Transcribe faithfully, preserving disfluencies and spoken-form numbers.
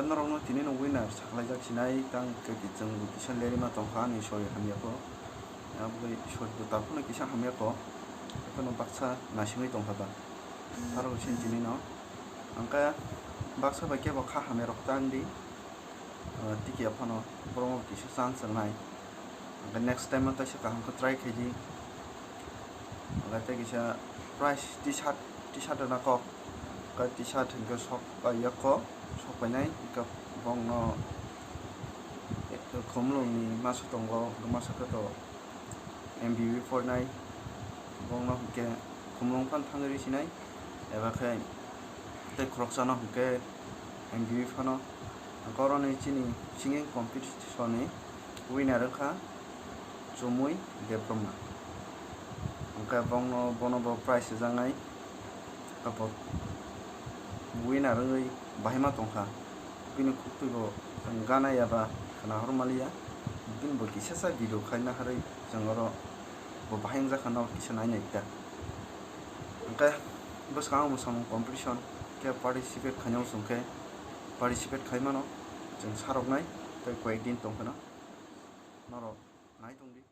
Norokno tini no winner saklaijak sinai tang khe chwng bo kisa lerima tongkha ani sori hamya ko. Aboni sori bo taphano kisa hamya ko. Ekheno baksa naisingwi tongkha ba. Aro sin tini no. Hwnkhe baksa bai khe bo kha hamya rok tang di. Ah, tiki aphano borok kisa chance wngnai. Hwnkhe next time o taisa kaham khe try khaidi. Hwnkhe tei kisa price T-shirt, T-shirt rwna kok. Hwnkhe T-shirt hwnkhe sok pai ya kok, sok painai. Hwnkhe bongno khumlungni masa tongo, hwnkhe masa khe to M B B porinai. Bongno hwnkhe khumlung phano thangwi rw sinai. Eba khe tei khoroksano hwnkhe M B B phano. Hwnkhe oroni chini singing competition ni winner wngkha Chumui Debbarma. Hwnkhe bongno, bono bo prize rwjaknai. Abo winner wngwi bahai ma tongkha. Bini khuktwi bo chwng gana ya ba khna hor maliya. Bini bo kisa sa video khai naharwi chwng oro bo bahai wngjakha, norok kisa nainai ta. Hwnkhe bwskango bo samung competition khe participate khainai, chwng khe participate khai mano, chwng saroknai tei koyek din tong phano norok nai tong di.